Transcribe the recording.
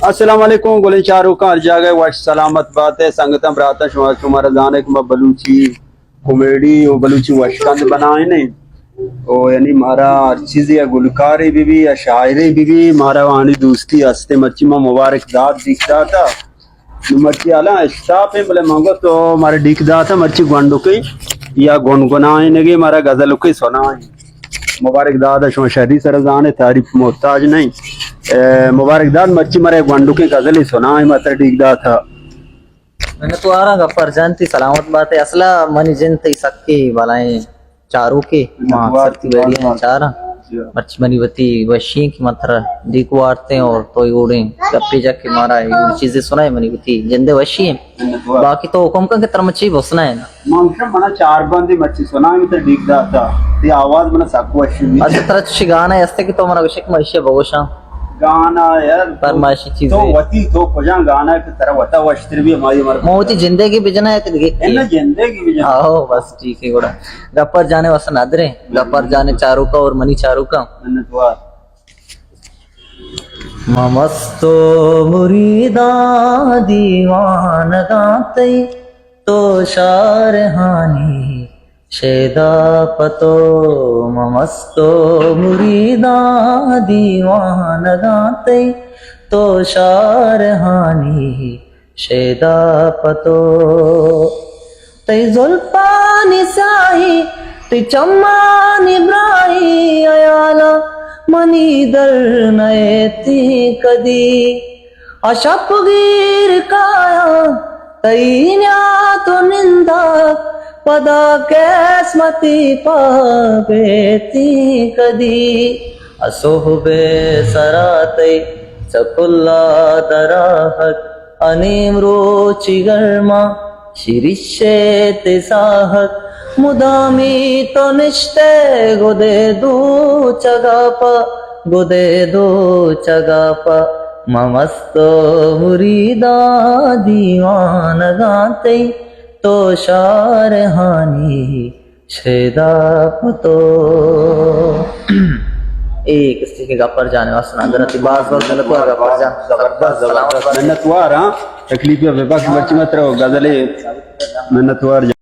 السلام علیکم گلیں چاروکاں، ہر جاگہ وش سلامت بات ئے۔ سنگتاں براتاں، شما شمارا زانے کہ ما بلوچی کامیڈی و بلوچی وشکند بنائیں۔ او یعنی مارا ہر چیزے، یا گلکارے بہ بی یا شاعرے بہ بی، مارا آنی دوستی ہستے۔ مرچی ما مبارک داد دیگ داتا، مرچی حالاں اشتاپ ہیں، بلے من گو تو مارا ڈیک داتا، مرچی گونڈکے یا گنگنائینگے، مارا غزلکے سنائیں۔ مبارک داد، شما شری سر زانے، تعریف محتاج نہیں۔ اے، مبارک داد، مرچی مارا گونڈکے غزلے سنائیں، ماتر ڈیک داتا۔ منتواراں گپر جان، تئی سلامت بات ئے۔ اصلا منی جند تئی سکے بلائیں چاروکے، ما اکثر تئی ویڈیو چاراں۔ مرچی منی وتی وشی ایں کہ من ترا ڈیک وارتیں اور تو اے وڑیں گپے جا کہ مارا اے وڑیں چیزے سنائے، منی وتی جندے وشی ایں۔ باقی تو حکم کن کہ ترا من چی بسنائیں۔ من گوشاں منا چار بندے مرچی سنائیں، ترا ڈیک داتا۔ تئی آواز منا سک وش بی۔ اچھا، ترا چی گانا ہستے کہ تو منا گوشے کہ من ایشی بگوشاں؟ گانا یار، فرمائشی چیزے۔ تو وتی، تو کجا گانا کہ ترا وتا وشتر بی، ہمائی ہمارا۔ من وتی جندے گی بجنا یا کہ دگہ کی؟ نہ، جندے گی بجنا۔ آہو، بس ٹھیک ہے گڑا۔ گپر جانے واسطہ ندرے، گپر جانے چاروکا اور منی چاروکا۔ منتوار۔ ما مست و مریداں دیوانگاں تئی، تو شارہانی شیدا پہ تو، ما مست و مریداں دیوانگاں تئی، تو شارہانی شیدا پہ تو۔ تئی زلپانی سیاہی، تئی چمانی براہی، حیالا منی در نئیتی کدی۔ آ شپگیر کایاں تئی نیات و ننداک، پدا قسمتی پاگیتی کدی۔ آ سہب سرا تئی سکلا دراہک، آ نیم روچی گرما شریشے تئی ساہک۔ مدامی تو نشتے گدے دو چگا پا، گدے دو چگا پا، ما مست و مریداں دیوانگاں تئی، تو شارہانی شیدا پہ تو۔ اے کسے کہ گپر جان واسطہ ندرے، تئی باز باز منتوار گپر جان۔ زبردست، زبردست۔ منتوار، ہاں۔ تکلیف یا بے بخش مرچی مت رہو، غزلے۔ منتوار جان۔